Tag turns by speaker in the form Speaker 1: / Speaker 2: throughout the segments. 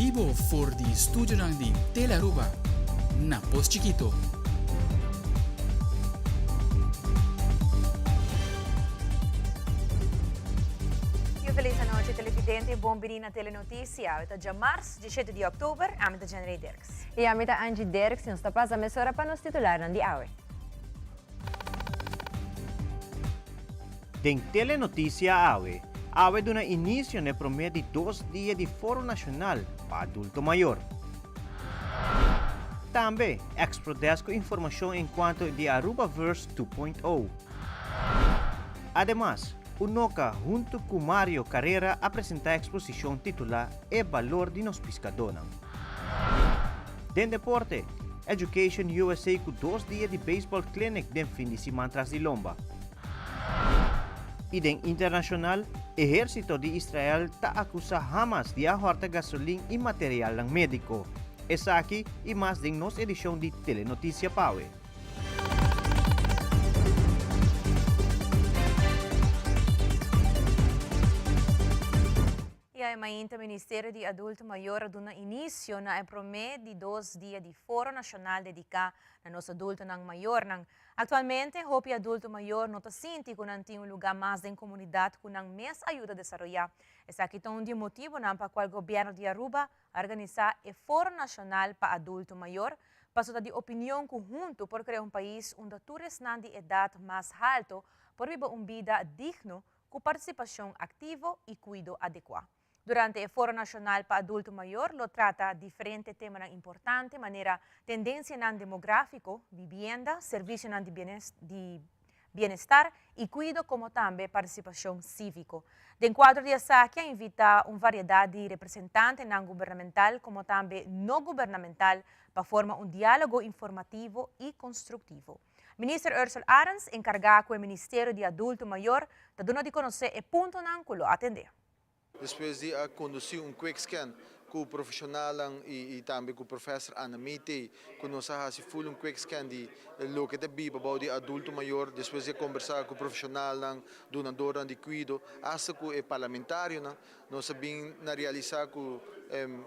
Speaker 1: bibo for di studionan di Telearuba na Pos Chikito.
Speaker 2: Un feliz anochi televidente y bon bini na Telenoticia. Awe ta djamars, 17 di october. Ami ta Jenray Dirks.
Speaker 3: Y ami ta Angie Dirks y nos ta pasa mesora pa nos titularnan di awe.
Speaker 4: Den Telenoticia awe, awe duna inicio n'e prome di dos dia di Foro Nacional pa Adulto Mayor. Tambe, Exprodesk cu informacion encuanto di Arubaverse 2.0. Ademas, Unoca hunto cu Mario Carrera a presenta exposicion titula E Balor di Nos Piscadonan. Den deporte, Education USA cu dos dia di baseball clinic den fin di siman tras di lomba. Y den internacional, ehercito di Israel ta acusa Hamas di a horta gasolin y materialnan medico. Esaki y mas den nos edicion di Telenoticia Pawe.
Speaker 2: Y awe mainta Ministerio di Adulto Mayor a duna inicio na e prome di dos dia di Foro Nacional dedica na nos adultonan mayornan. Actualmente hopi adulto mayor no ta sinti cu nan tin un luga mas den comunidad cu nan mes a yuda desaroya. Esaki ta un di e motibonan pa cual Gobierno di Aruba a organisa e Foro Nacional pa Adulto Mayor paso ta di opinion cu hunto por crea un pais unda tur esnan di edad mas halto por biba un bida digno ku partisipashon aktivo i kuido adekuá. Durante e Foro Nashonal pa Adulto Mayor lo trata diferente temanan importante manera tendensianan demográfiko, bibienda, servisionan di bienestar i kuido komo tambe partisipashon síviko. Den kuadro di esaki a invitá un variedat di representantenan gubernamental komo tambe no gubernamental pa forma un diálogo informativo i konstruktivo. Minister Ursell Arends, enkargá ku e Ministerio di Adulto Mayor, ta duna di konosé e puntonan ku lo atendé.
Speaker 5: Despues di a kondusí un quick scan ku profeshonalnan i tambe ku Professor Anna Meetei ku nos a hasi full un quick scan di loke ta biba bou di adulto mayor despues di a kombersá ku profeshonalnan, dunadornan di kuido, asta ku e parlamentarionan. Nos a bin na realisá ku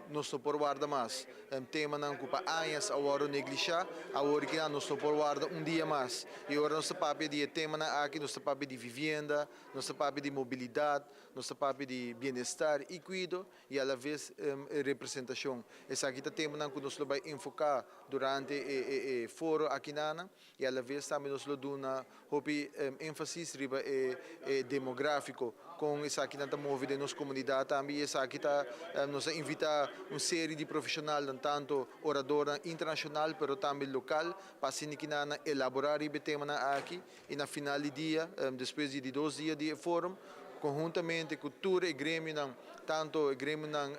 Speaker 5: nos no por warda mas. Temanan ku pa añas a wòrdu neglishá, awor kinan nos no por warda un dia mas. I ora nos ta papia di e temanan aki, nos ta papia di vivienda, nos ta papia di mobilidat, nos ta papia di bienestar i kuido i alaves representashon. Esaki ta temanan ku nos lo bai enfoká durante e foro akinanan. I alaves tambe nos lo duna hopi énfasis riba e demográfiko, kon esakinan ta move den nos komunidat tambe i esaki ta nos a invitá un seri di profeshonalnan, tantu oradornan internashonal pero tambe lokal pa asina kinan nan elaborá riba e temanan aki i na final di dia, despues di di dos dia di e forum, konhuntamente ku tur e gremionan, tantu e gremionan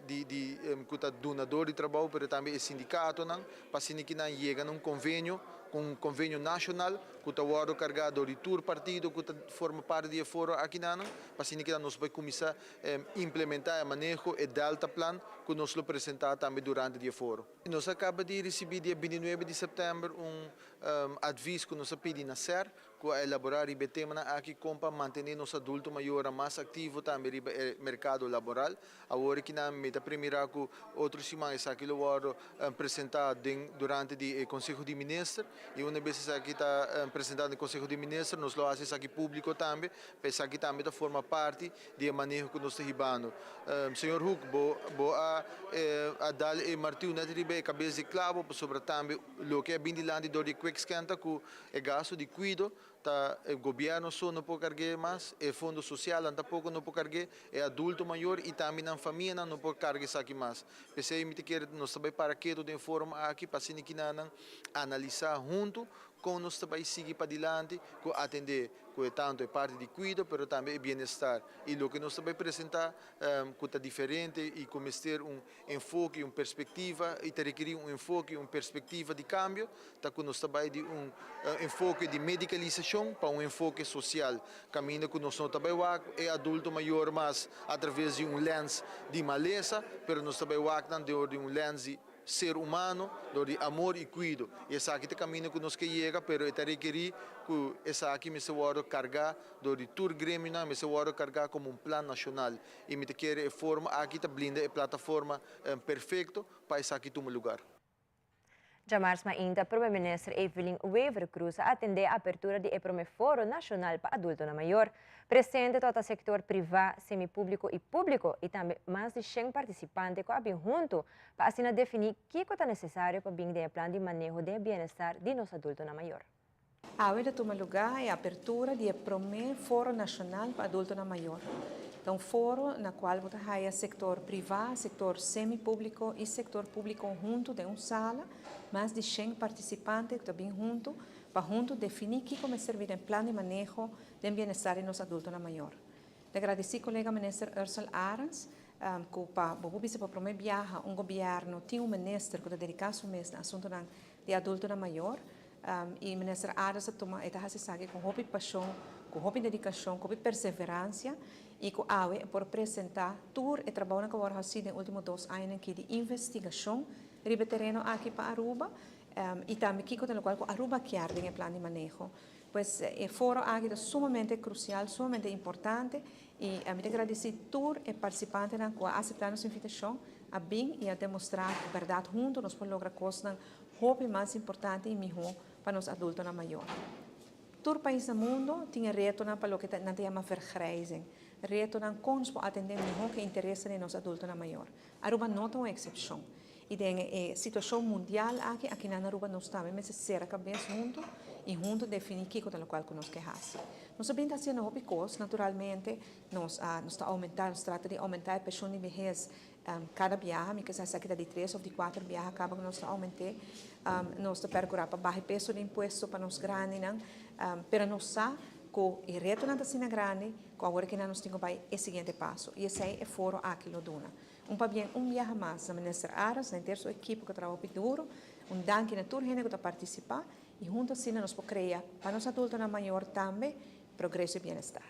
Speaker 5: di di ku ta dunador di trabou pero tambe e sindikatonan, pa asina ki nan yega na un konvenio, ku un konvenio nashonal ku ta wòrdu kargá dor di tur partido ku ta forma parti di e foro akinanan, pa asina ki nan nos por kuminsá implementá e maneho, e Delta Plan, ku nos lo presentá tambe durante di e foro. Nos a kaba di risibí dia bintinuebe di sèptèmber un advis ku nos a pidi na ser ku a elaborá riba e temanan aki kon pa mantené nos adulto mayornan mas aktivo tambe riba e merkado laboral. Awor ki nan mi ta premirá ku otro siman esaki lo wòrdu presentá den durante di e Konseho di Minister i una bes esaki ta presentá den Konseho di Minister nos lo hasi esaki públiko tambe pa esaki tambe ta forma parti di e maneho ku nos ta hibando. Señor Hoek bo bo a a dal e martiu nèt riba e kabes di klabo pasobra tambe loke a bin dilanti dor di e quick scan ta ku E gasto di kuido ta e gobièrnu so no por karg'é mas, e fondo sosialnan tampoko no por karg'é, e adulto mayor i tambe nan famianan no por karga esaki mas. P'esei mi ta kere nos ta bai para ketu den e forum aki pa asina kinanan analisá huntu kon nos ta bai sigui padilanti ku atendé ku e tantu e parti di kuido pero tambe e bienestar i loke nos ta bai presentá ku ta diferente i ku mester un enfoke i un perspektiva i ta rekerí un enfoke i un perspektiva di kambio, ta ku nos ta bai di un enfoke di medikalisashon pa un enfoke sosial, kaminda ku nos no ta bai wak e adulto mayor mas atraves di un lens di malesa, pero nos ta bai wak nan dor di un lens di. ser humano, dor di amor y cuido. Y esaki ta e caminda cu nos kier yega, pero e ta rekeri cu esaki mester wordo carga dor di tur gremionan, mester wordo carga como un plan nacional. Y mi ta kere e foro aki ta brinda e plataforma perfecto pa esaki tuma lugar.
Speaker 3: Diamars mainta, Prome Minister Evelyn Wever-Croes a atende e apertura di e prome Foro Nacional pa Adultonan Mayor. Presente tabata sector priva, semi-publico y publico y tambe mas di 100 participante cu a bin hunto pa asina defini kico ta necesario pa bin den plan di maneho di bienestar di nos adultonan mayor.
Speaker 6: Awe ta tuma lugar e apertura di prome Foro Nacional pa Adultonan Mayor. Anto, un foro na cual bo ta haya sector priva, sector semi-publico y sector publico hunto den un sala, mas di 100 participante cu ta bin hunto, pa hunto defini con ta sirbi e plan di maneho di bienestar di nos adultonan mayor. Ta gradici colega minister Ursell Arends, cu pa bo bisa pa prome biaha un gobierno tin un minister cu ta dedica su mes na asunto di adultonan mayor, y minister Arends a tuma e ta haci cu hopi pasion, cu hopi dedicacion, cu hopi perseverancia y cu awe por presenta tur e trabou cu a haci den ultimo 2 aña aki di investigacion riba tereno aki pa Aruba y tambe kico ta loke Aruba kier den plan di maneho. Pues e foro aki ta sumamente crucial, sumamente importante y ami ta gradici tur e participantenan cu a acepta nos invitacion a bin y a demostra cu berdad hunto nos por logra cosnan hopi mas importante y miho pa nos adultonan mayor. Tur pais na mundo tin reto pa loke nan ta yama vergrijzing. Retonan con pa atende miho cu interes di nos adultonan mayor. Aruba no ta un excepcion. Y den e situacion mundial aki, aki na Aruba nos tambe mester sera cabes hunto y hunto defini kico ta loke nos kier haci. Nos tambe ta haciendo hopi cos, naturalmente, nos ta aumenta, nos ta trata di aumenta e pensioen di behes cada biaha, mi kier sa di tres of di cuater biaha caba cu nos ta aumenta, nos ta percura pa baha peso di impuesto pa nos grandinan, pero nos sa cu e retonan ta asina grandi, cu awor cu nos tin cu bay e siguiente paso. Y esey e foro aki lo duna. Un pabien un biaha mas na Minister Arends, na henter su ekipo cu a traha duro, un danki na tur hende cu a participa y hunto asina nos por crea pa nos adultonan mayor tambe progreso y bienestar.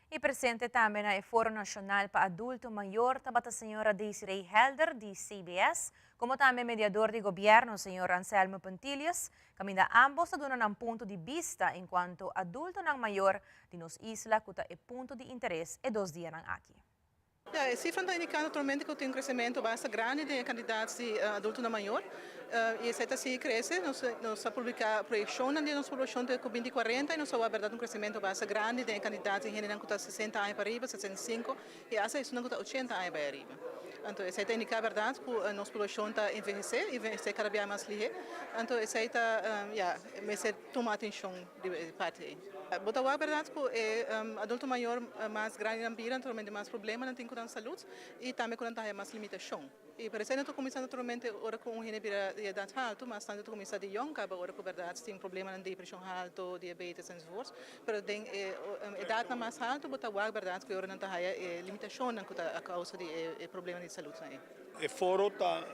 Speaker 2: Y presente tambe na Foro Nacional pa Adulto Mayor, tabata señora Desiree Helder, di CBS, como tambe mediador di gobierno, señor Anselmo Pontilius, caminda ambos a duna un punto di bista en cuanto adultonan mayor di nos isla, cu ta e punto di interes e 2 dianan aki.
Speaker 7: Ja, e cifra ta indicando naturalmente cu tin un crecemento bastante grandi di cantidad di adultonan mayor. Y esaki ta sigui crece, nos a publica proyeccion di nos poblacion te 2040 y nos a wak un crecemento bastante grandi di cantidad di hende cu ta 60 aña pa ariba, 65 y hasta esnan cu ta 80 aña pa ariba. Anto, esaki ta indica berdad cu nos poblacion ta envehece, envehece cada bes mas lihe. Anto, esaki ta, ja, mester tuma atencion di parti ey. Bo ta berdad cu e adulto mayor mas grandi nan bira, naturalmente mas problema nan tin cu salud y tambe cu nan mas limitacion. Y pa esey cuminsa naturalmente ora cu un hende bira di edad halto, mas tanto cuminsa di jong, caba ora cu berdad tin problema di presion halto, diabetes enzovoort. Pero den edad mas halto, bo ta wak berdad cu ora nan ta haya limitacion nan a causa di problema di salud.
Speaker 8: E foro ta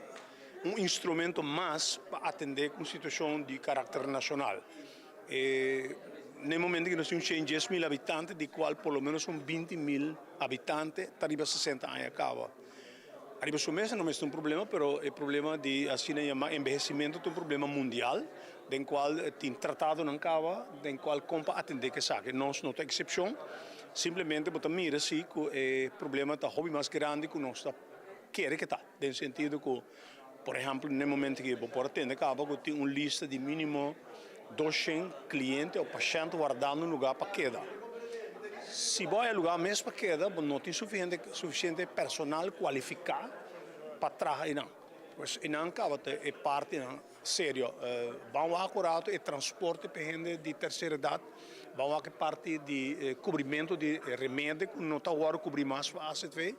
Speaker 8: un instrumento mas pa atende cu situacion di caracter nacional. E, na momento cu nos tin 10 mil habitante, di cual por lo menos un 20 mil habitante ta riba 60 aña caba. Ariba su mes no ta un problema, pero e problema di asina yama envehecimento ta un problema mundial, den cual tin tratadonan caba, den cual con pa atende cu esaki. Nos no ta excepcion, simplemente bo ta mira si cu e problema ta hopi mas grandi cu nos ta kere cu ta, den sentido cu, por ehempel, na momento cu bo por atende caba, cu tin un lista di minimo 200 cliente of pashent wardando un lugar pa keda. Si bo lugar mes pa keda, no tin suficiente personal cualifica pa traha ey nan. Pues ey nan caba e parti nan serio. Ban acurado e transporte pa hende di tercera edad, ban e parti di cubrimento di remedi, cu no ta awor cubri mas pa AZV.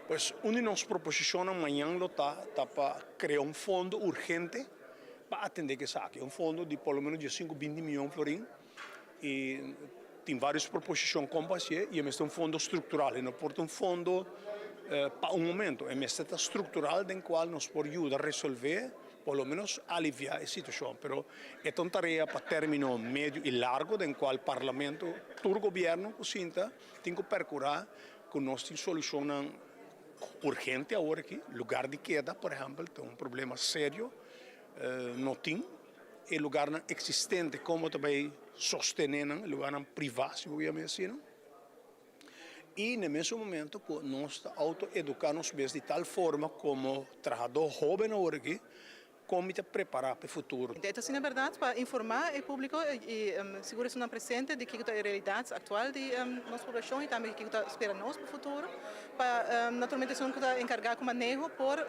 Speaker 8: Pues un di nos proposicion mañan lo ta pa crea un fondo urgente pa atende cu esaki, un fondo di por lo menos di 5, 20 miyon florin y tin varios proposicion con pa y e un fondo structural, y no por ta un fondo pa un momento, e ta structural den cual nos por yuda resolve, por lo menos alivia e situacion, pero e un tarea pa termino medio y largo, den cual parlamento, tur gobierno, sinta, tin cu percura cu nos tin solucion. Urgente awor aki, lugar di keda por ehempel ta un problema serio, no tin e lugarnan existente como ta bay sostene nan, e lugarnan priva si bo yama asina, y na e mesun momento cu nos ta auto educa nos mes di tal forma como trahador hoben awor aki Kon mi ta prepará pa e futuro?
Speaker 7: E ta asina bèrdat pa informá e públiko i sigur esunnan presente di kiko ta e realidat aktual di nos poblashon i tambe kiko ta spera nos pa futuro. Pa naturalmente esun ku ta enkargá ku maneho por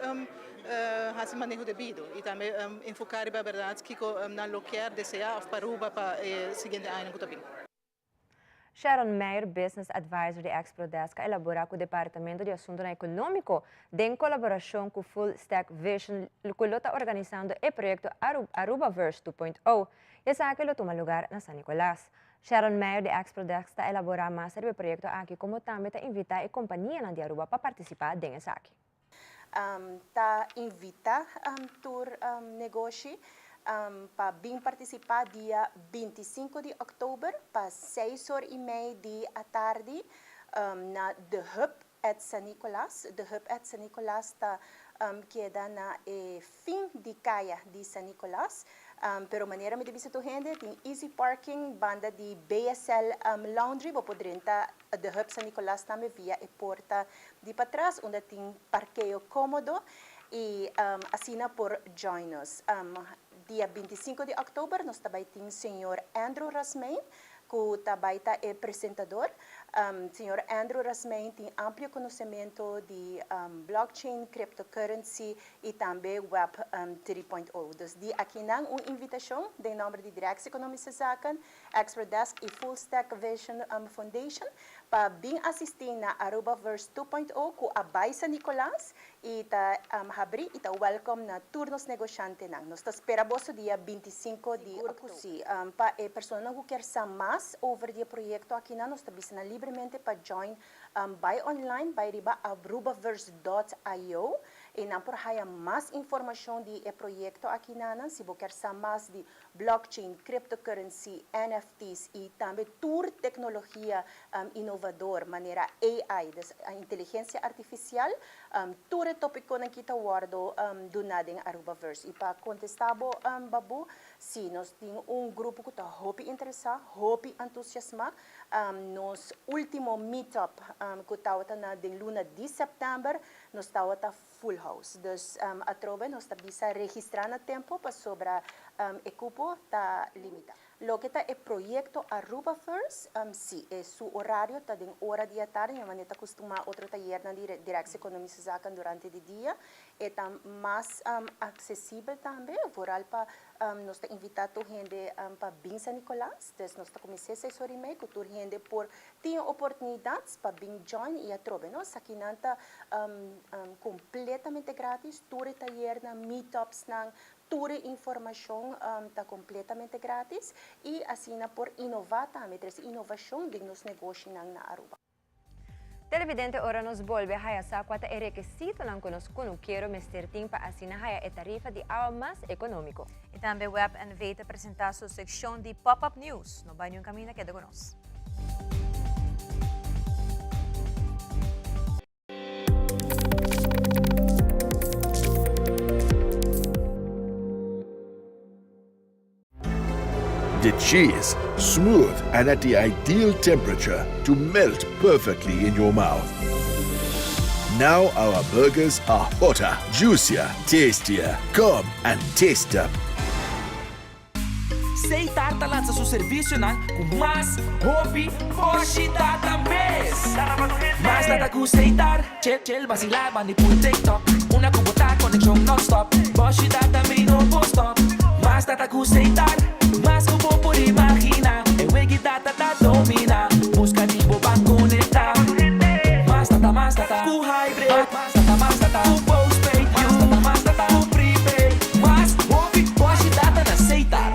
Speaker 7: hasi maneho debido i tambe enfoká riba bèrdat kiko nan lo kier deseá òf pa Aruba pa e siguiente añanan ku ta bin.
Speaker 3: Sharon Meyer, Business Advisor di Exprodesk a elabora cu Departamento di Asuntonan Economico den colaboracion cu Full Stack Vision cu lo ta organisando e proyecto Arubaverse 2.0. Esaki lo tuma lugar na San Nicolas. Sharon Meyer di Exprodesk ta elabora mas riba e proyecto aki como tambe ta invita e companianan di Aruba pa participa den esaki.
Speaker 9: Ta invita tur negoshi pa bin participa dia 25 di october pa seis or y mei di atardi na The Hub at San Nicolas. The Hub at San Nicolas ta keda na e fin di caya di San Nicolas. Pero manera mi ta bisa tur hende tin easy parking banda di BSL Laundry. Bo por drenta The Hub San Nicolas tambe via e porta di patras unda tin parkeo komodo i asina por join nos. Dia 25 di òktober nos ta bai tin señor Andrew Rasmijn ku ta bai ta e presentador. Señor Andrew Rasmijn tin amplio konosementu di blockchain, cryptocurrency i tambe web 3.0. Dus di akinan un invitashon den nòmber di Directie Economische Zaken Expert Desk y Full Stack Vision Foundation pa bin asisti na Arubaverse 2.0 cu a bay San Nicolas y ta habri y ta welcome na tur nos negoshantenan. Nos ta spera boso dia 25 di Sigur cu si. Pa e personanan cu kier sa mas over di e proyecto akinan nos ta bisa nan libremente pa join bay online bay riba arubaverse dot io y nan por haya mas informacion di e proyecto akinanan. Si bo kier sa mas di blockchain, cryptocurrency, NFT's y tambe tur tecnologia innovador manera AI, dus inteligencia artificial, tur e topiconan ki ta wordo duna den Arubaverse. Y pa contesta bo Babu, si, nos tin un grupo cu ta hopi interesa, hopi entusiasma. Nos ultimo meetup cu tawata na den luna di september, nos tawata full house. Dus atrobe nos ta bisa registra na tempo pasobra e cupo ta limita. Loke ta e proyecto Aruba First, si, e su horario ta den ora di atardi, mi manera ta custuma otro tayernan di Directie Economische Zaken durante di dia. E ta mas accesibel tambe, vooral pa nos ta invita tur hende pa bin San Nicolas. Dus nos ta cuminsa seis ora y mei cu tur hende por Tin oportunidad pa bin join y atrobe no esakinan ta completamente gratis, tur e tayernan, meetupsnan, tur e informacion ta completamente gratis y asina por inova tambe, trece inovacion den nos negoshinan na Aruba.
Speaker 3: Televidente ora nos bolbe haya sa cua ta e rekesitonan cu nos cunukero mester tin pa asina haya e tarifa di awa mas economico.
Speaker 2: Y tambe Web NV ta presenta su seccion di Pop-up News. No bay niun caminda, keda cu nos.
Speaker 10: The cheese, smooth and at the ideal temperature to melt perfectly in your mouth. Now our burgers are hotter, juicier, tastier. Come and taste them.
Speaker 11: Seitar ta lansa su servisionan ku mas hopi boshi data mes. Mas data ku Seitar, chill chill basila bandi pul TikTok. Una ku bo ta konekshon non stop, boshi data mi no por stop. Mas data ku Seitar, mas ku bo por imagina. E wegi data ta domina, buska di bo ban konekta. Mas data mas data ku hybrid, mas data mas data ku postpaid, mas data mas data ku prepaid. Mas hopi boshi data na Seitar.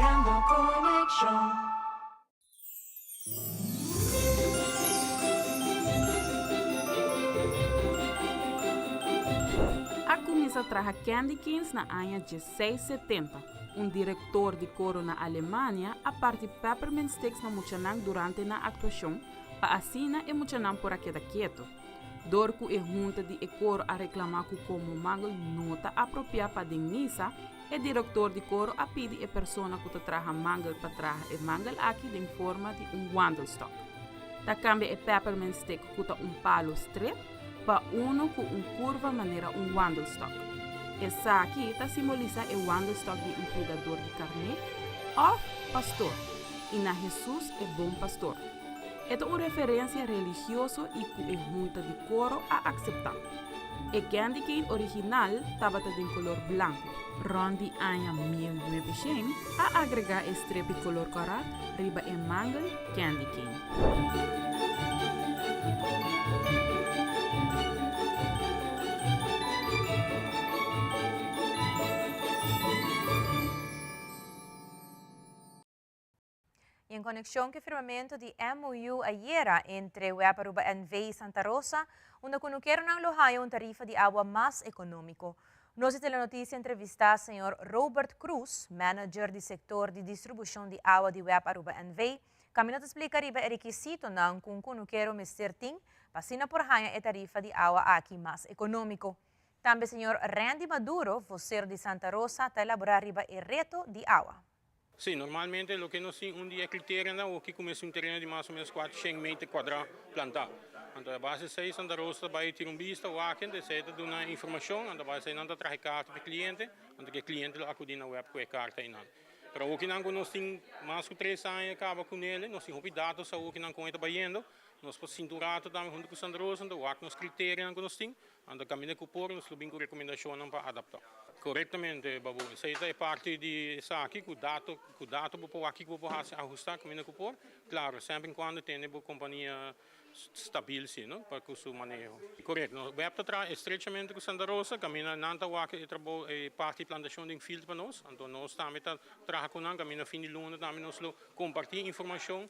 Speaker 12: A kuminsá traha candy canes na aña dieseis setenta. Un direktor di koro na Alemania a parti peppermint sticks na muchanan durante nan aktuashon pa asina e muchanan por a keda keto. Dor ku e hunta di e koro a reklamá ku komo mangel no ta apropiá pa den misa, e direktor di koro a pidi e persona ku ta traha mangel pa traha e mangel aki den forma di un wandelstok. Ta kambia e peppermint stick ku ta un palu stret pa unu ku un kurva manera un wandelstok. Esaki ta simbolisá e wandelstok di un kuidador di karné òf pastor i na Hesus e bon pastor. E ta un referensia religioso i ku e hunta di koro a akseptá. E candy cane original tabata den kolor blanku. Rònt di aña 1900 a agregá e strepi kolor kòrá riba e mangel candy cane.
Speaker 2: Y en conexion cu e firmamento di MOU ayera entre web Aruba NV y Santa Rosa, unda cunukeronan lo haya un tarifa di awa mas economico. Nos di Telenoticia entrevista señor Robert Cruz, manager di sector di distribucion di awa di web Aruba NV, caminda ta splica riba e requisitonan cu un cunukero mester tin pa asina por haya e tarifa di awa aki mas economico. Tambe señor Randy Maduro, vocero di Santa Rosa, ta elabora riba e reto di awa.
Speaker 13: Sí, normalmente loke nos tin un di e kriterionan oki kuminsá un tereno di mas o menos 400 meter kuadrá plantá. Anto a base esei Santa Rosa ta bai tira un bista wak anto esei ta duna informashon anto a base esei nan ta traha e karta pa e kliente anto ku e kliente lo akudí na web ku e karta einan. Pero awokinan ku nos tin mas ku tres aña kaba ku nele nos tin hopi datos awokinan kon e ta bayendo nos por sinta un rato tambe huntu ku Santa Rosa anto wak nos kriterionan ku nos tin Anto kaminda ku por nos lo bin ku rekomendashonnan pa adaptá. Korektamente, Babu. Esei ta e parti di esaki ku dato, ku dato bo por wak kiko bo por hasi ahustá kaminda ku por. Klaro, semper en kuando tene bo kompania stabil si, no, pa ku su maneho. Korekto. Nos web ta traha estrechamente ku Santa Rosa, kaminda nan ta wak e trabou, e parti di plantashon den field pa nos. Anto nos tambe ta traha ku nan, kaminda fin di luna tambe nos lo kompartí informashon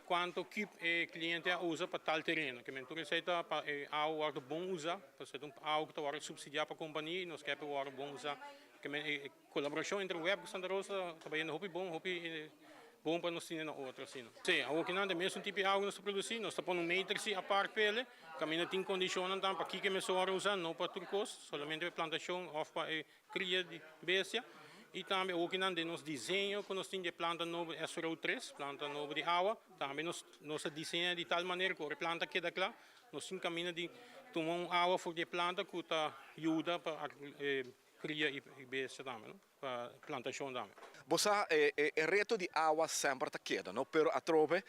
Speaker 13: Cuanto kip e cliente a usa pa tal tereno. Ke men tur esey ta pa e awa wordo bon usa, pasobra ta un awa cu ta wordo subsidia pa compania y nos ke pa e wordo bon usa. Ke men e colaboracion entre web cu Santa Rosa ta bayendo hopi bon, hopi bon pa nos tene na otro asina. Si, awokinan ta e mesun tipo di awa cu nos ta produci, nos ta pone un meter si apart p'ele, caminda tin condicionnan tambe pa kiko e mester wordo usa, no pa tur cos, solamente pa e plantacion of pa e Kria di bestia y tambe okinan den nos diseño cu nos tin di e planta nobo SRO 3, planta nobo di awa, tambe nos nos a diseña di tal manera cu ora e planta keda cla nos tin camina di tuma un awa for di e planta cu ta yuda pa kria y bestia tambe, no? Pa plantacion tambe.
Speaker 14: Bo sa e e reto di awa semper ta keda no, pero atrobe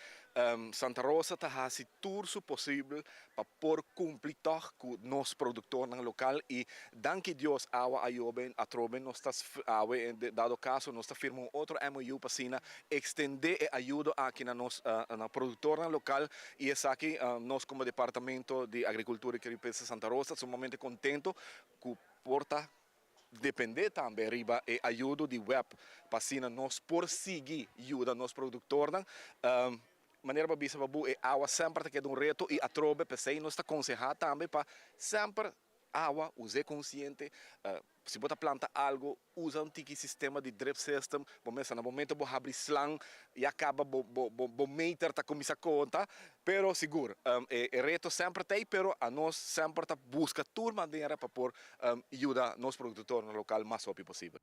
Speaker 14: Santa Rosa ta haci tur su posibel pa por cumpli tog cu nos productornan local y danki Dios awa a yobe atrobe nos ta awe en dado caso nos ta firma un otro MOU pa asina extende e ayudo aki na nos na productornan local y esaki nos como Departamento di Agricultura y Caribe Santa Rosa sumamente contento cu por ta depende tambe riba e ayudo di web pa asina nos por sigui yuda nos productornan. Manera bo a bisa Babu, e awa semper ta keda un reto y atrobe p'esey nos ta conseha tambe pa semper awa us'e consciente. Si bo ta planta algo, usa un tiki sistema di drip system, bo mester na momento bo habri slang ya caba bo bo bo meter ta cuminsa conta. Pero sigur e reto semper ta ey, pero anos semper ta busca tur manera pa por yuda nos productornan local mas hopi posibel.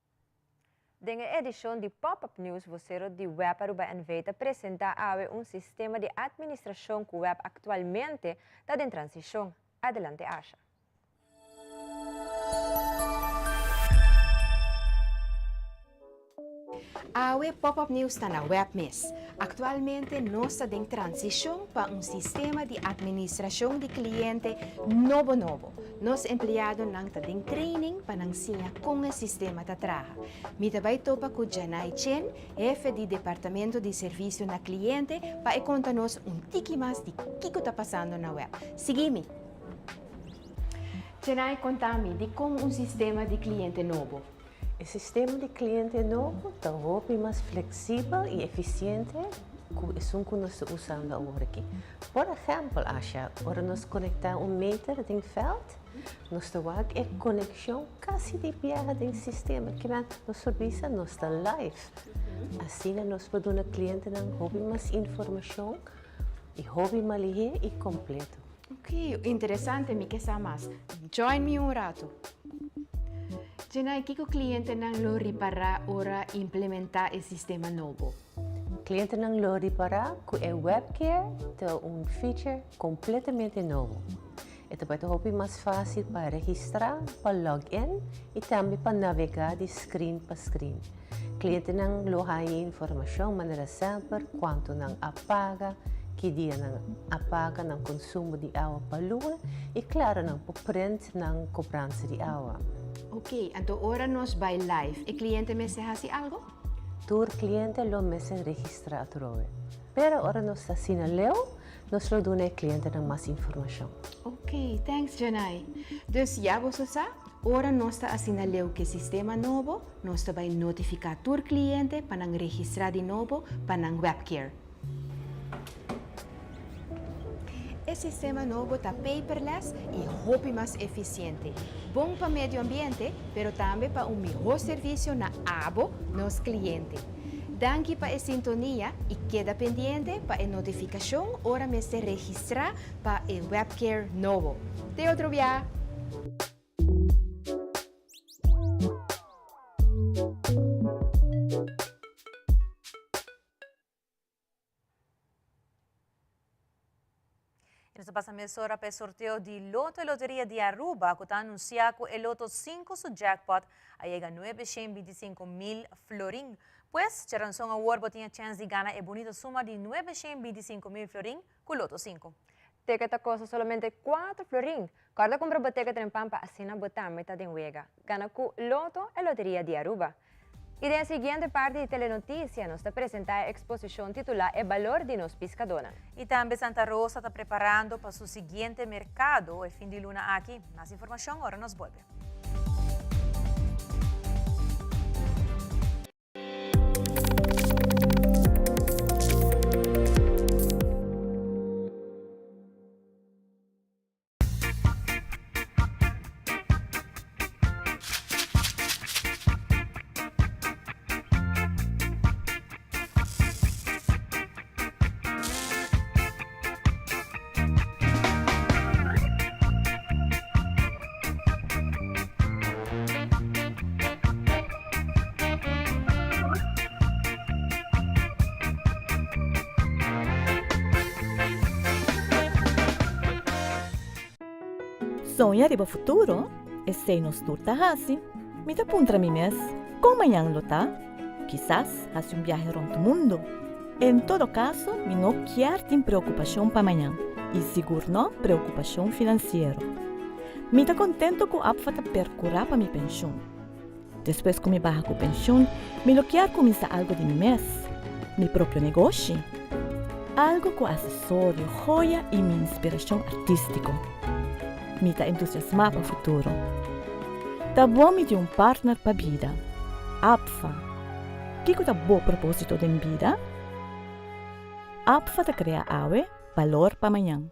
Speaker 3: Den e edishon di Pop Up News vosero di web Aruba NV ta presenta awe un sistema di administrashon ku web aktualmente ta den transishon. Adelante Asha.
Speaker 9: Awe Pop Up News ta na web mes. Aktualmente nos ta den transishon pa un sistema di atministrashon di kliente nobo nobo. Nos empleadonan ta den training pa nan siña kon e sistema ta traha. Mi ta bai topa ku Janai Chen, hefe di Departamento di Servisio na Kliente, pa e konta nos un tiki mas di kiko ta pasando na web. Sigui mi! Janai, konta mi, dikon un sistema di kliente nobo?
Speaker 15: E sistema di kliente nobo ta hopi mas fleksibel i efisiente ku esun ku nos ta usando awor aki. Por ehèmpel, Asha, ora nos konektá un meter den vèlt, nos ta wak e konekshon kasi di biaha den sistema. Kimen nos por bisa nos ta live. Asina nos por duna klientenan hopi mas informashon i hopi malihé i kompleto.
Speaker 9: Ok.
Speaker 16: Ok, interesante, mi ke sa mas. Join mi un rato. Jenay, kiko klientenan lo ripará ora implementá e sistema nobo?
Speaker 15: Klientenan lo ripará ku e webcare ta un feature kompletamente nobo. E ta bai ta hopi mas fásil pa registrá, pa log in i tambe pa navegá di screen pa screen. Klientenan lo haña informashon manera semper kuantu nan a paga, ki dia nan a paga nan konsumo di awa pa luna i klaro nan por print nan kobransa di awa.
Speaker 16: Ok, anto ora nos bai live e kliente mester hasi algo?
Speaker 15: Tur kliente lo mester registrá atrobe. Pero ora nos ta asina leu, Nos lo duna e klientenan mas informashon.
Speaker 16: Ok, thanks Janai. Dus ya boso sa, ora nos ta asina leu ku e sistema nobo, nos ta bai notifiká tur kliente pa nan registrá di nobo pa nan webcare. E sistema nobo ta paperless i hopi mas efisiente. Bon pa medio ambiente, pero tambe pa un mihó servisio na abo, nos kliente. Danki pa e sintonia y keda pendiente pa e notificacion ora mester registra pa e webcare nobo. Te otro bia!
Speaker 2: Y nos ta pasa mesora pa e sorteo di Loto e Loteria di Aruba cu ta anuncia cu e Loto 5 su jackpot a yega 925 mil florin. Pues, Charanzon awor bo tin e chens di gana e bunita suma di 925 mil florin cu Loto 5.
Speaker 3: Ticket ta costa solamente 4 florin. Corda cumpra bo ticket trempan pa asina bo tambe ta den wega. Gana cu Loto e Loteria di Aruba. Y den e siguiente parti di Telenoticia nos ta presenta e exposicion titula E Balor di Nos Piscadonan.
Speaker 2: Y tambe Santa Rosa ta preparando pa su siguiente mercado e fin di luna aki. Mas informacion ora nos bolbe.
Speaker 17: Soña riba futuro? Esei nos tur ta hasi. Mi ta puntra mi mes, kon mañan lo ta? Kisas hasi un biahe rònt mundu. En todo kaso, mi no kier tin preokupashon pa mañan, i sigur no preokupashon finansiero. Mi ta kontento ku APFA ta perkurá pa mi penshun. Despues ku mi baha ku penshun, mi lo kier kuminsá algu di mi mes, mi propio negoshi. Algu ku asesorio, joya i mi inspirashon artístiko. Mi ta entusiasmá pa futuro. Ta bon mi tin un partner pa bida. APFA. Kiko ta bo propósito den bida? APFA ta krea awe balor pa mañan.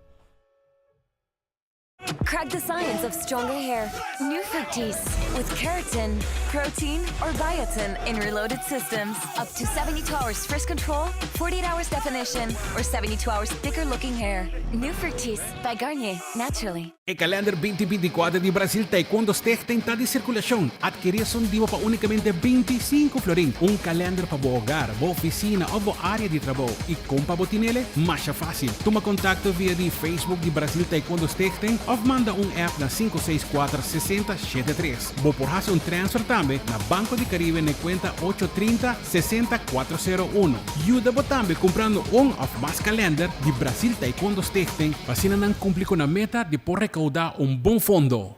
Speaker 18: Crack the science of stronger hair. New Fructis with keratin, protein, or biotin in reloaded systems. Up to 72 hours frizz control, 48 hours definition, or 72 hours thicker looking hair. New Fructis by Garnier, naturally.
Speaker 1: E kalender 2024 di Brasil Taekwondo Stichting ta di sirkulashon. Adkirí esun di bo pa únikamente 25 florin. Un kalender pa bo hogar, bo ofisina òf bo área di trabou. I kon pa bo tinele? Masha fásil. Tuma kontakto via di Facebook di Brasil Taekwondo Stichting òf manda un app na sinku seis kuater sesenta shete tres. Bo por hasi un transfer tambe na Banco di Caribe na e kuenta ocho trinta sesenta kuater sero uno. Yuda bo tambe kumprando un òf mas kalender di Brasil Taekwondo Stichting pa asina nan kumpli ku nan meta di por rekoudá un bon fondo.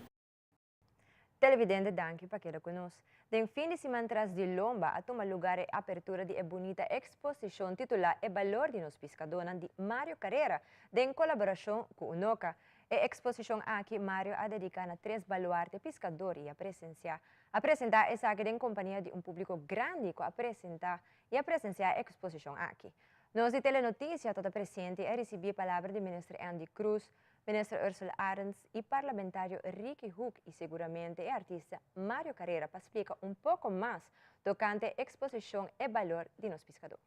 Speaker 3: Televidente danki pa keda ku nos. Den fin di siman tras di lomba a tuma lugar e apertura di e bunita eksposishon titulá E Balor di Nos Piskadónan di Mario Carrera den kolaborashon ku Unoca. E eksposishon aki Mario a dediká na tres baluarte piskador i a presensiá a presentá esaki den kompania di un públiko grandi ku a presentá i a presensiá e eksposishon aki. Nos di Telenoticia ta ta presente i a risibí e palabra di Minister Endy Croes, Minister Ursula Arends y Parlamentario Ricky Hoek y seguramente e artista Mario Carrera pa splica un poco mas tocante e exposicion E Balor di Nos Piscador.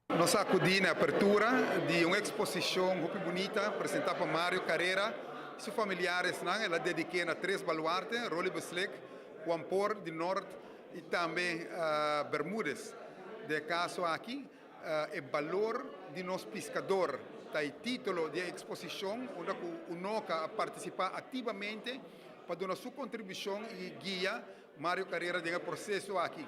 Speaker 19: Nos a acudi na e apertura di un exposicion hopi bunita presenta pa Mario Carrera. su familiaresnan. El a dedik'é na tres baluarte, Roly Beslik, Juan Por di Nort i tambe Bermudez. Den e kaso aki e balor di nos piskador ta e título di e eksposishon unda ku UNOCA a partisipá aktivamente pa duna su kontribushon i guia Mario Carrera den e proceso aki.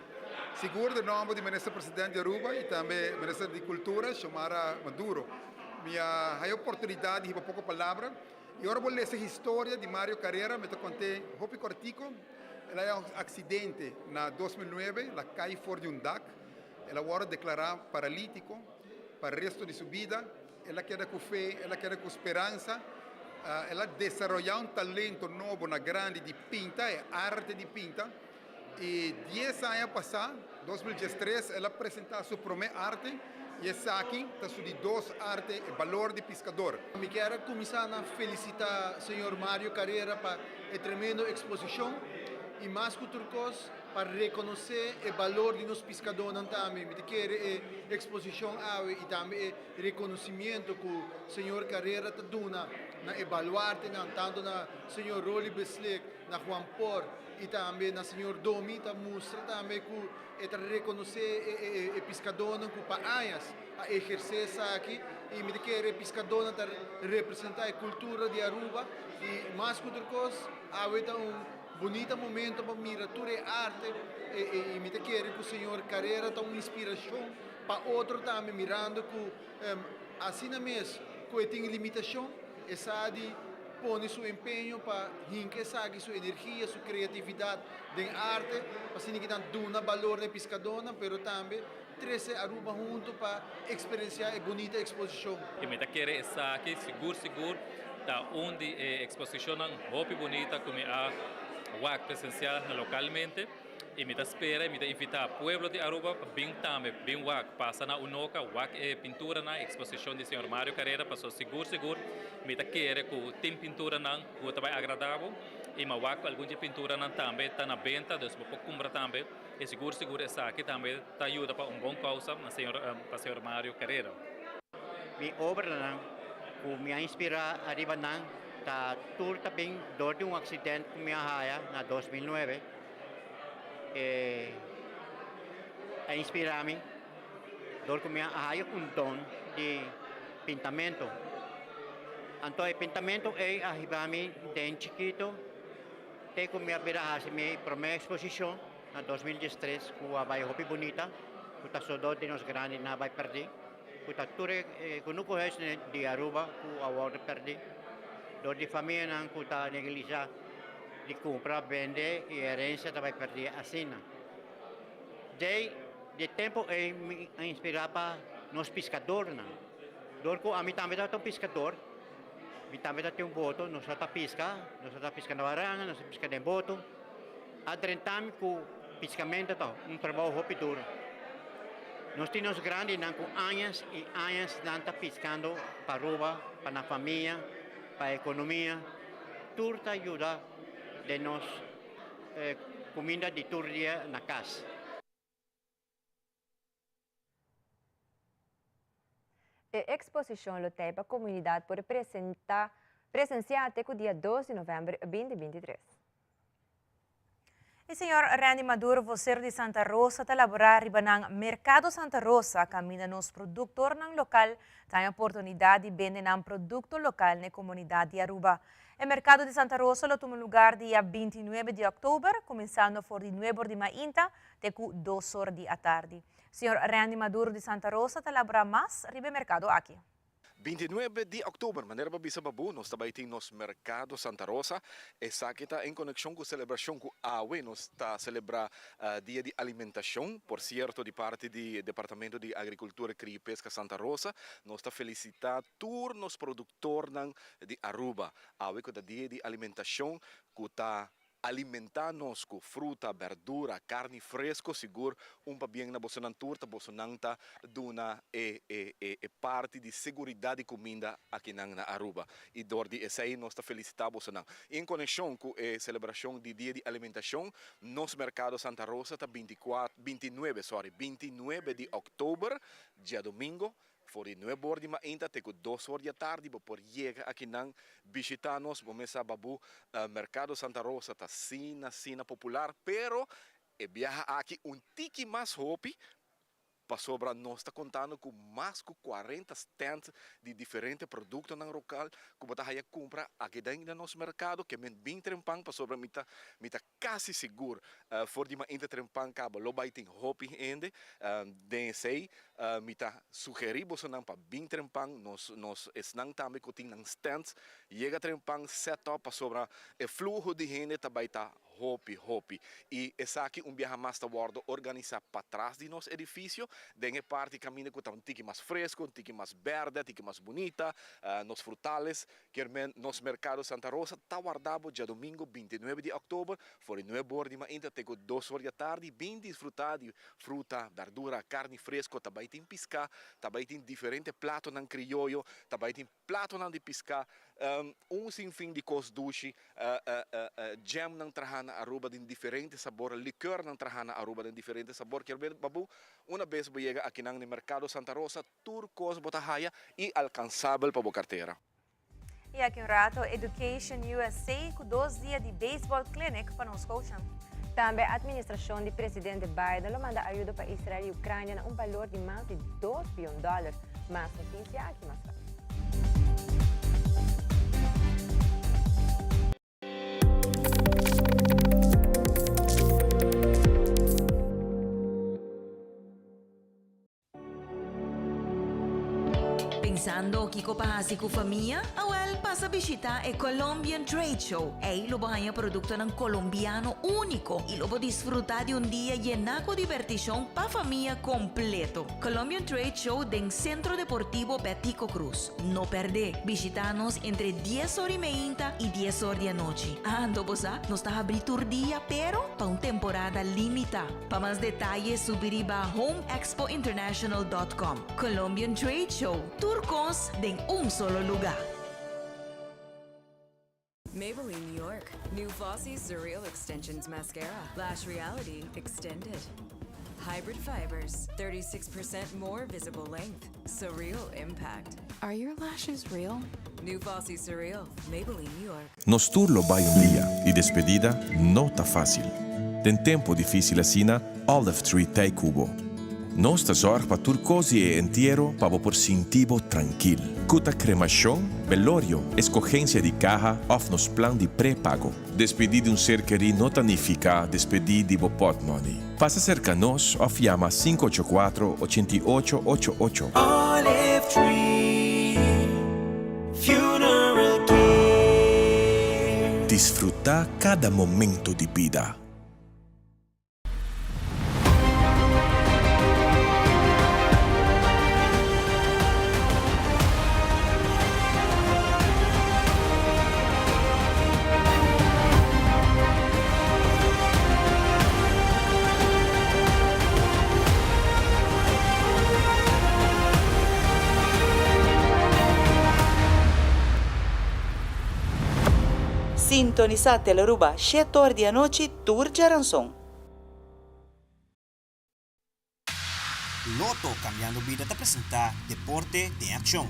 Speaker 19: Sigur den nomber di Minister President di Aruba y tambe Minister di Cultura, Xiomara Maduro, mi a haya oportunidad di hiba poco palabra y ora bo lesa historia di Mario Carrera mi ta conte hopi cortico. El a haya un accidente na 2009, el a cay for di un dak, el a wordo declara paralitico pa resto di su bida. El a keda ku fe, el a keda ku speransa, el a desaroyá un talento nobo na grandi di pinta, e arte di pinta. I dies aña pasá, 2013, el a presentá su promé arte i esaki ta su di dos arte, E Balor di Piskador.
Speaker 5: Mi kier a kuminsá na felisitá señor Mario Carrera pa e tremendo eksposishon i mas ku tur kos pa rekonosé e balor di nos piskadónan tambe. Mi ta kere e eksposishon awe i tambe e reconocimiento cu señor Carrera ta duna na e baluartenan, tanto na señor Rolly Beslik, na Juan Por y tambe na señor Domi, ta mustra tambe cu e ta reconoce e piscadonan cu pa añas a eherce esaki y mi ta kere e piscadonan ta representa e cultura di Aruba y mas cu tur cos awe ta un bunita momento pa mira tur e arte y mi ta kere cu señor Carrera ta un inspiracion Pa otro tambe mirando cu asina mes cu e tin limitacion, e sa di pone su empeño pa hinca esaki, su energia, su creatividad den arte, pa asina ki nan duna balor na e piscadornan, pero tambe trece Aruba hunto pa experiencia e bunita exposicion.
Speaker 20: Y mi ta kere esaki sigur sigur ta un di e exposicionnan hopi bunita cu mi a wak presencia localmente. Y mi ta spera y mi ta invita pueblo di Aruba pa bin tambe, bin wak, pasa na Unoca, wak e pinturanan, exposicion di señor Mario Carrera, paso sigur sigur mi ta kere cu tin pinturanan cu ta bay agrada bo y mi a wak cu algun di e pinturanan tambe ta na benta, dus bo por cumpra tambe y sigur sigur esaki tambe ta yuda pa un bon causa na señor, pa señor Mario Carrera.
Speaker 21: Mi obranan cu mi a inspira ariba nan ta tur ta bin door di un accident cu mi a haya na 2009. E a inspira mi dor ku mi a haya un don di pintamento. Anto e pintamento ei a hiba mi den chikito te ku mi a bira hasi mi prome eksposishon na 2013 ku a bai hopi bunita ku ta sodó di nos grandinan a bai pèrdí ku ta tur e kunuku huis di Aruba ku a wòrdu pèrdí dor di famianan ku ta neglisá. Di kumpra, bende i herensia ta bai pèrdí asina. Djei di e tempu ei mi a inspirá pa nos piskadornan. Dor ku ami tambe tabata un piskador, mi tambe tabatin un boto, nos tabata piska, nos tabata piska na baranga, nos tabata piska den boto. A drenta mi ku piskamentu ta un trabou hopi duru. Nos tin nos grandinan ku añas i añas nan ta piskando pa Aruba, pa nan famia, pa ekonomia. Tur ta yuda den nos cuminda di tur dia na cas.
Speaker 3: E exposicion lo t'ey pa comunidad por presenta presencia te cu dia 2 di november 2023.
Speaker 2: E señor Randy Maduro, vocero di Santa Rosa, ta labora riba nan Mercado Santa Rosa, caminda nos productornan local ta haña oportunidad di bende nan producto local n'e comunidad di Aruba. E Mercado di Santa Rosa lo tuma lugar dia 29 di october, cuminsando for di nuebe or di mainta te cu dos or di atardi. Señor Randy Maduro di Santa Rosa ta labora mas riba e mercado aki.
Speaker 14: 29 di òktober, manera bo a bisa Babu, nos ta bai tin nos Merkado Santa Rosa. Esaki ta en konekshon ku selebrashon ku awe nos ta selebrá Dia di Alimentashon. Por sierto, di parti di Departamento di Agrikultura, Kria i Peska Santa Rosa, nos ta felisitá tur nos produktornan di Aruba. Awe ku ta Dia di Alimentashon ku ta Alimentá nos ku fruta, bèrdura, karni fresko, sigur un pabien na bosonan tur ta bosonan ta duna e e e e parti di seguridat di kuminda akinan na Aruba. I dor di esei nos ta felisitá bosonan. I en konekshon ku e selebrashon di Dia di Alimentashon, nos Merkado Santa Rosa ta 24, 29, sorry, 29 di òktober, djadumingo. For di nuebe or di mainta te ku dos or di atardi bo por yega akinan bishita nos. Bo mes sa babu, Mercado Santa Rosa ta asina asina popular, pero e biaha aki un tiki mas hopi pasobra nos ta kontando ku mas ku kuarenta stand di diferente produktonan lokal ku bo ta haya kumpra aki den na nos merkado ke men bin trempan pasobra mi ta mi ta kasi sigur for di mainta trempan kaba lo bai tin hopi hende den esei mi ta sugeri bosonan pa bin trempan nos nos esnan tambe ku tin nan stands yega trempan set up pasobra e fluho di hende ta bai ta Hopi, hopi. I esaki un biaha mas ta wòrdu organisá patras di nos edifisio, den e parti kaminda ku ta un tiki mas fresku, un tiki mas bèrdè, tiki mas bunita. Nos frutales, kier men nos Merkado Santa Rosa ta warda bo djadumingu bintinuebe di òktober for di nuebe or di mainta te ku dos or di atardi. Bin disfrutá di fruta, bèrdura, karni fresku, ta bai tin piská, ta bai tin diferente platonan krioyo, ta bai tin. Platonan di piská, un sin fin di kos dushi, jamnan traha na Aruba den diferente sabor, likeurnan traha na Aruba den diferente sabor. Kier ber babu, una bes bo yega akinan den Mercado Santa Rosa, tur kos bo ta haya i alkansabel pa bo kartera.
Speaker 2: I aki un rato Education USA ku dos dia di baseball clinic pa nos coachnan.
Speaker 3: Tambe administracion di presidente Biden lo manda ayudo pa Israel y Ucrania na un balor di mas di dos bion dollar. Mas noticia aki mas rato.
Speaker 4: Pensando kiko pa hasi ku famia? Awel, pasa bishitá e Colombian Trade Show. Ei lo bo haña produktonan kolombiano úniko i lo bo disfrutá di un dia yená ku dibertishon pa famia kompleto. Colombian Trade Show den Sentro Deportivo Betico Croes. No pèrdè! Bishitá nos entre dies or i meinta i dies or di anochi. Anto bo sa, nos ta habrí tur dia, pero pa un temporada limitá. Pa mas detaye subi riba homeexpointernational dot com. Colombian Trade Show, tur kos den un solo lugá.
Speaker 22: Maybelline New York, new Flossy Surreal Extensions Mascara, Lash Reality Extended. Hybrid fibers, 36% more visible length, surreal impact. Are your lashes real? New Flossy Surreal, Maybelline New York.
Speaker 23: Nos tur lo bai un dia i despedida no ta fásil. Den tempu difísil asina, Olive Tree t'ei ku bo. Nos ta zòrg pa tur kos di e entiero pa bo por sinti bo trankil. Ku ta kremashon, belorio, eskogensia di kaha òf nos plan di prepago. Despedí di un ser kerí no ta nifiká despedí di bo pòtmòni. Pasa serka nos òf yama sinku ocho kuatro, ochenta i ocho, ocho ocho.
Speaker 11: Olive Tree Funeral Care.
Speaker 23: Disfrutá kada momento di bida.
Speaker 24: Sintonisa Telearuba shete or di anochi tur djaranson.
Speaker 25: Lotto Cambiando Bida ta presenta Deporte den Accion.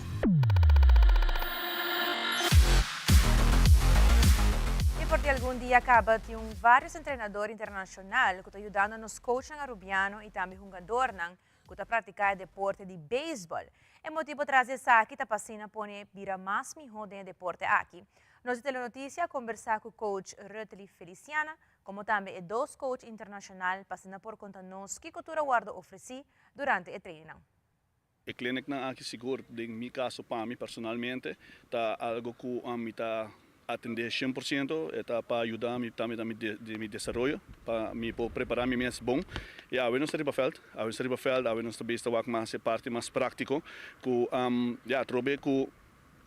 Speaker 2: Y por di algun dia caba tin un varios entrenador internacional cu ta yudando nos coachnan Arubiano y tambe hungadornan cu ta practica e deporte di baseball. E motibo tras di esaki ta pa asina pone bira mas miho den e deporte aki. Nos di Telenoticia a conversa cu coach Rutly Feliciana como tambe e dos coach internacional pa asina por conta nos kico tur a wordo ofreci durante e trainingnan.
Speaker 26: E clinicnan aki sigur den mi caso pa mi personalmente ta algo cu mi ta atende shen por ciento, e ta pa yuda mi tambe den mi desaroyo pa mi por prepara mi mes bon. Y awe nos ta riba veld, awe nos ta riba veld, awe nos ta bes ta wak mas e parti mas practico cu ya atrobe cu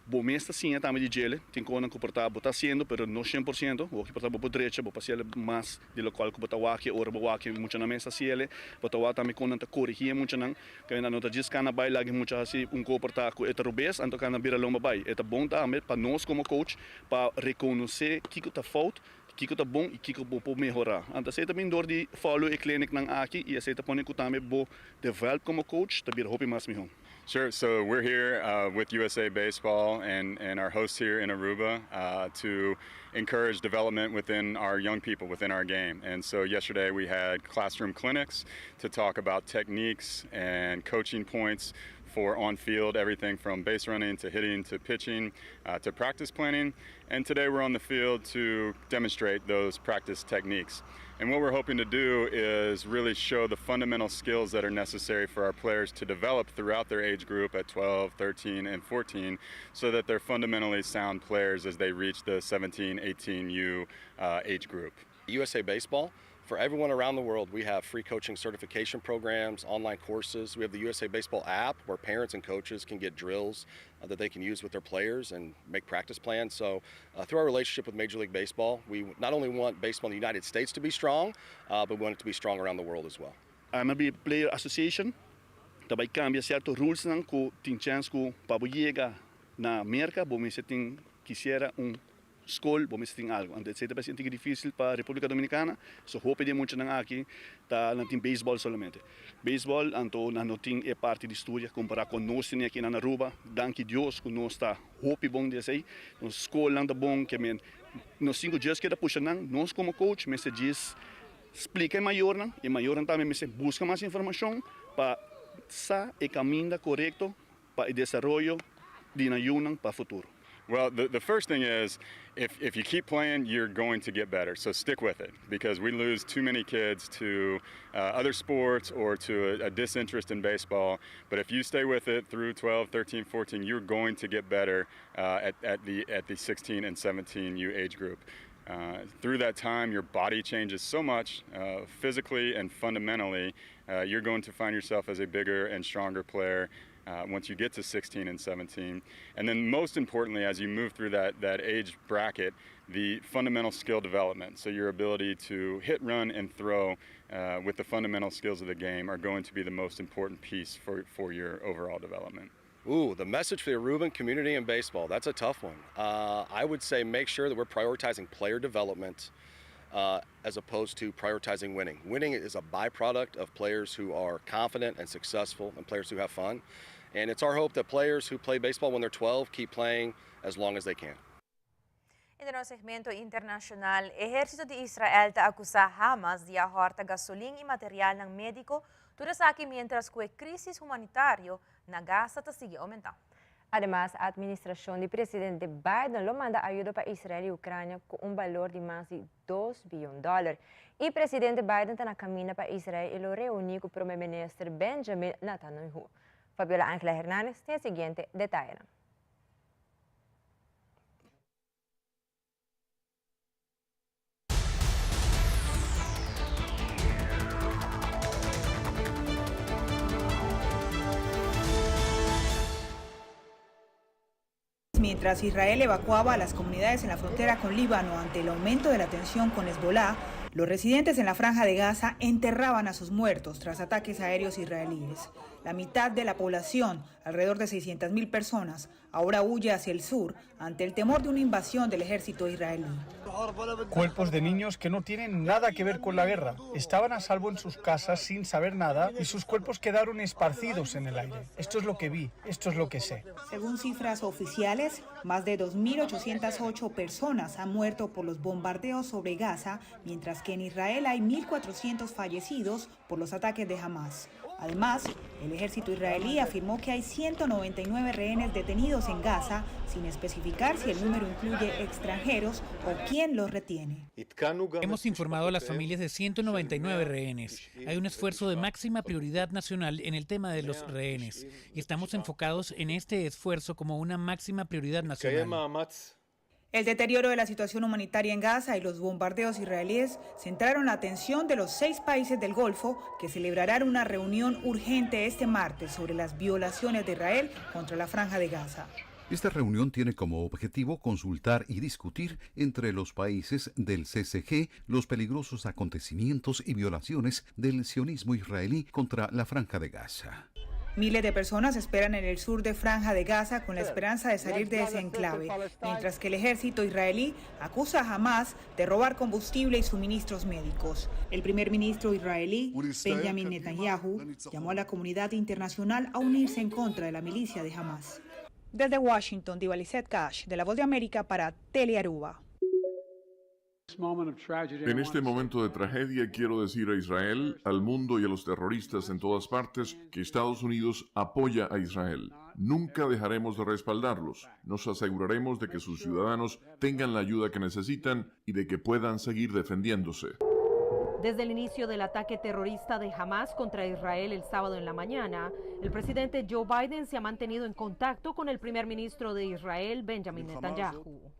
Speaker 26: Bo mes ta siña tambe di djele, tin konan ku por ta bo ta hasiendo pero no shen por siento, bo por ta bo por drecha, bo por hasiele mas di lokual ku bo ta wak e ora bo wak e muchanan mes ta hasiele, bo ta wak tambe kon nan ta korigí e muchanan, kaminda no ta djis kana bai laga e mucha hasi un ko por ta ku e ta robes anto kana bira lomba bai. E ta bon tambe pa nos komo coach pa rekonosé kiko ta fout, kiko ta bon i kiko bo por mehorá. Anto esei ta bin dor di follow e clinicnan aki i esei ta pone ku tambe bo develop komo coach ta bira hopi mas mihó.
Speaker 6: Sure. So we're here with USA Baseball and, and our hosts here in Aruba to encourage development within our young people within our game. And so yesterday we had classroom clinics to talk about techniques and coaching points for on field, everything from base running to hitting to pitching to practice planning. And today we're on the field to demonstrate those practice techniques. And what we're hoping to do is really show the fundamental skills that are necessary for our players to develop throughout their age group at 12, 13, and 14, so that they're fundamentally sound players as they reach the 17, 18U age group.
Speaker 7: USA Baseball, for everyone around the world, we have free coaching certification programs, online courses. We have the USA Baseball app where parents and coaches can get drills that they can use with their players and make practice plans. So through our relationship with Major League Baseball, we not only want baseball in the United States to be strong, but we want it to be strong around the world as well.
Speaker 26: MLB Player Association ta bay cambia cierto rulesnan cu tin chance cu pa bo yega na Merca bo mester tin kisiera un Skol, bo mester tin algu. Anto esei ta parse un tiki difísil pa Repúblika Dominikana. So hopi di e muchanan aki ta nan tin beisbòl solamente. Beisbòl, anto nan no tin e parti di studia kompará ku nos tene aki nan Aruba. Danki Dios ku nos ta hopi bon di esei. Nos skolnan ta bon, ke men nos tin ku djis keda pusha nan. Nos komo coach mester djis splika e mayornan, e mayornan tambe mester buska mas informashon pa sa e kaminda korekto pa e desaroyo di nan yunan pa futuro.
Speaker 6: Well, the, the first thing is if, if you keep playing, you're going to get better. So stick with it because we lose too many kids to other sports or to a, a disinterest in baseball. But if you stay with it through 12, 13, 14, you're going to get better at, at, the, at the 16 and 17U age group. Through that time, your body changes so much physically and fundamentally. You're going to find yourself as a bigger and stronger player once you get to 16 and 17. And then most importantly, as you move through that, that age bracket, the fundamental skill development. So your ability to hit, run, and throw with the fundamental skills of the game are going to be the most important piece for, for your overall development.
Speaker 7: Ooh, the message for the Aruban community in baseball, that's a tough one. I would say make sure that we're prioritizing player development as opposed to prioritizing winning. Winning is a byproduct of players who are confident and successful and players who have fun. And it's our hope that players who play baseball when they're 12 keep playing as long as they can.
Speaker 2: Y den nos segmento internacional, ehercito di Israel ta acusa Hamas di a horta gasolin y materialnan medico, tur esaki mientras cu e crisis humanitario na Gaza ta sigui aumenta.
Speaker 3: Ademas, administracion di presidente Biden lo manda ayudo pa Israel y Ucrania cu un balor di mas di 2 biyon dollar. Y presidente Biden ta na caminda pa Israel y lo reuni cu prome minister Benjamin Netanyahu. Fabiola Angela Hernandez tin e siguiente detayenan.
Speaker 8: Mientras Israel evacuaba a las comunidades en la frontera con Líbano ante el aumento de la tensión con Hezbollah, los residentes en la franja de Gaza enterraban a sus muertos tras ataques aéreos israelíes. La mitad de la población, alrededor de 600.000 personas, ahora huye hacia el sur ante el temor de una invasión del ejército israelí.
Speaker 10: Cuerpos de niños que no tienen nada que ver con la guerra. Estaban a salvo en sus casas sin saber nada y sus cuerpos quedaron esparcidos en el aire. Esto es lo que vi, esto es lo que sé.
Speaker 8: Según cifras oficiales, más de 2.808 personas han muerto por los bombardeos sobre Gaza, mientras que en Israel hay 1.400 fallecidos por los ataques de Hamas. Además, el ejército israelí afirmó que hay 199 rehenes detenidos en Gaza, sin especificar si el número incluye extranjeros o quién los retiene.
Speaker 1: Hemos informado a las familias de 199 rehenes. Hay un esfuerzo de máxima prioridad nacional en el tema de los rehenes y estamos enfocados en este esfuerzo como una máxima prioridad nacional.
Speaker 8: El deterioro de la situación humanitaria en Gaza y los bombardeos israelíes centraron la atención de los seis países del Golfo que celebrarán una reunión urgente este martes sobre las violaciones de Israel contra la franja de Gaza.
Speaker 12: Esta reunión tiene como objetivo consultar y discutir entre los países del CCG los peligrosos acontecimientos y violaciones del sionismo israelí contra la franja de Gaza.
Speaker 8: Miles de personas esperan en el sur de Franja de Gaza con la esperanza de salir de ese enclave, mientras que el ejército israelí acusa a Hamas de robar combustible y suministros médicos. El primer ministro israelí, Benjamin Netanyahu, llamó a la comunidad internacional a unirse en contra de la milicia de Hamas. Desde Washington, Diva Lizette Cash, de La Voz de América para Telearuba.
Speaker 9: En este momento de tragedia quiero decir a Israel, al mundo y a los terroristas en todas partes que Estados Unidos apoya a Israel. Nunca dejaremos de respaldarlos. Nos aseguraremos de que sus ciudadanos tengan la ayuda que necesitan y de que puedan seguir defendiéndose.
Speaker 13: Desde el inicio del ataque terrorista de Hamas contra Israel el sábado en la mañana, el presidente Joe Biden se ha mantenido en contacto con el primer ministro de Israel, Benjamin Netanyahu.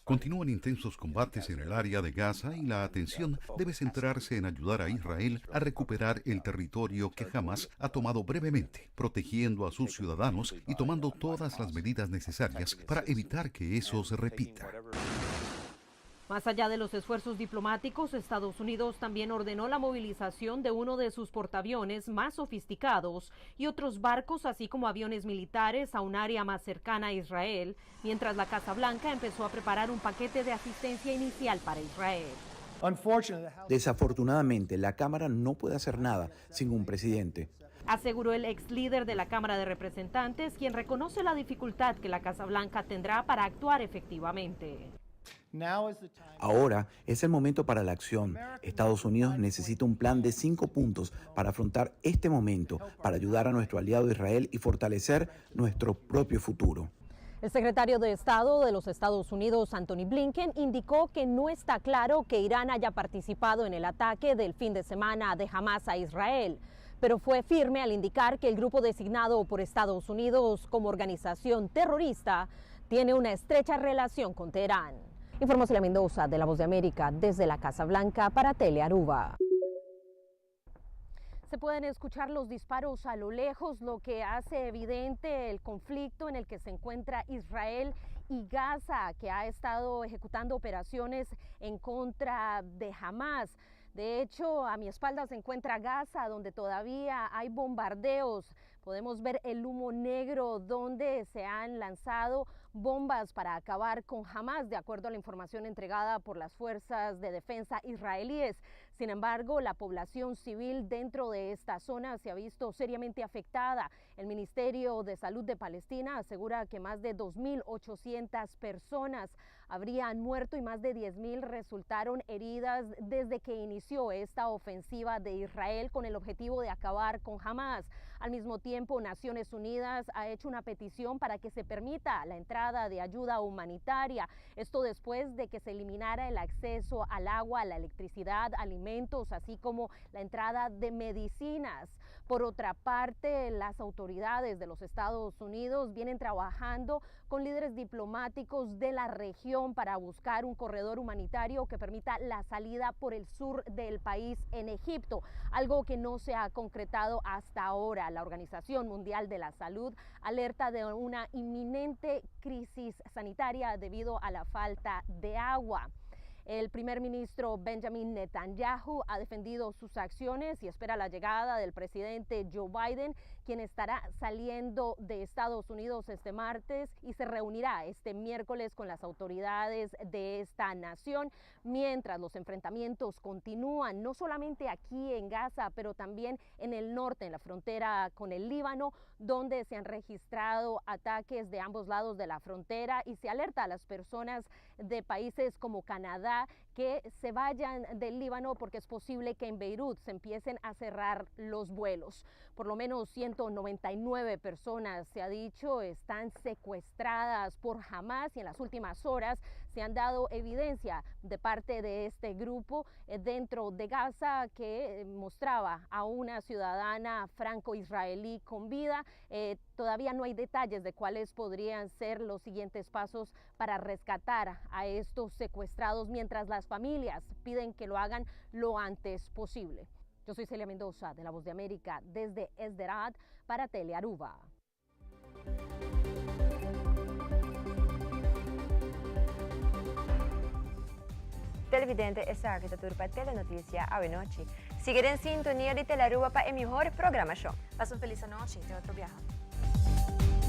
Speaker 12: Continúan intensos combates en el área de Gaza y la atención debe centrarse en ayudar a Israel a recuperar el territorio que Hamas ha tomado brevemente, protegiendo a sus ciudadanos y tomando todas las medidas necesarias para evitar que eso se repita.
Speaker 13: Más allá de los esfuerzos diplomáticos, Estados Unidos también ordenó la movilización de uno de sus portaaviones más sofisticados y otros barcos, así como aviones militares, a un área más cercana a Israel, mientras la Casa Blanca empezó a preparar un paquete de asistencia inicial para Israel.
Speaker 15: Desafortunadamente, la Cámara no puede hacer nada sin un presidente.
Speaker 13: Aseguró el ex líder de la Cámara de Representantes, quien reconoce la dificultad que la Casa Blanca tendrá para actuar efectivamente.
Speaker 15: Ahora es el momento para la acción. Estados Unidos necesita un plan de 5 puntos para afrontar este momento, para ayudar a nuestro aliado Israel y fortalecer nuestro propio futuro.
Speaker 13: El secretario de Estado de los Estados Unidos, Antony Blinken, indicó que no está claro que Irán haya participado en el ataque del fin de semana de Hamas a Israel, pero fue firme al indicar que el grupo designado por Estados Unidos como organización terrorista tiene una estrecha relación con Teherán. Informó Celia Mendoza de La Voz de América desde la Casa Blanca para Telearuba. Se pueden escuchar los disparos a lo lejos, lo que hace evidente el conflicto en el que se encuentra Israel y Gaza, que ha estado ejecutando operaciones en contra de Hamas. De hecho, a mi espalda se encuentra Gaza, donde todavía hay bombardeos. Podemos ver el humo negro donde se han lanzado bombas para acabar con Hamas, de acuerdo a la información entregada por las fuerzas de defensa israelíes. Sin embargo, la población civil dentro de esta zona se ha visto seriamente afectada. El Ministerio de Salud de Palestina asegura que más de 2.800 personas habrían muerto y más de 10.000 resultaron heridas desde que inició esta ofensiva de Israel con el objetivo de acabar con Hamas. Al mismo tiempo, Naciones Unidas ha hecho una petición para que se permita la entrada de ayuda humanitaria. Esto después de que se eliminara el acceso al agua, a la electricidad, alimentos, así como la entrada de medicinas. Por otra parte, las autoridades de los Estados Unidos vienen trabajando con líderes diplomáticos de la región para buscar un corredor humanitario que permita la salida por el sur del país en Egipto, algo que no se ha concretado hasta ahora. La Organización Mundial de la Salud alerta de una inminente crisis sanitaria debido a la falta de agua. El primer ministro Benjamin Netanyahu ha defendido sus acciones y espera la llegada del presidente Joe Biden, quien estará saliendo de Estados Unidos este martes y se reunirá este miércoles con las autoridades de esta nación, mientras los enfrentamientos continúan, no solamente aquí en Gaza, pero también en el norte, en la frontera con el Líbano, donde se han registrado ataques de ambos lados de la frontera y se alerta a las personas de países como Canadá que se vayan del Líbano porque es posible que en Beirut se empiecen a cerrar los vuelos. Por lo menos 199 personas, se ha dicho, están secuestradas por Hamas y en las últimas horas se han dado evidencia de parte de este grupo dentro de Gaza que mostraba a una ciudadana franco-israelí con vida. Todavía no hay detalles de cuáles podrían ser los siguientes pasos para rescatar a estos secuestrados mientras las familias piden que lo hagan lo antes posible. Yo soy Celia Mendoza de La Voz de América desde Sderot para Telearuba.
Speaker 3: Televidente, esaki ta tur pa Telenoticia awe nochi. Sigui den sintonia di Telearuba pa e mihor programacion.
Speaker 2: Pasa un feliz anochi, te otro biaha.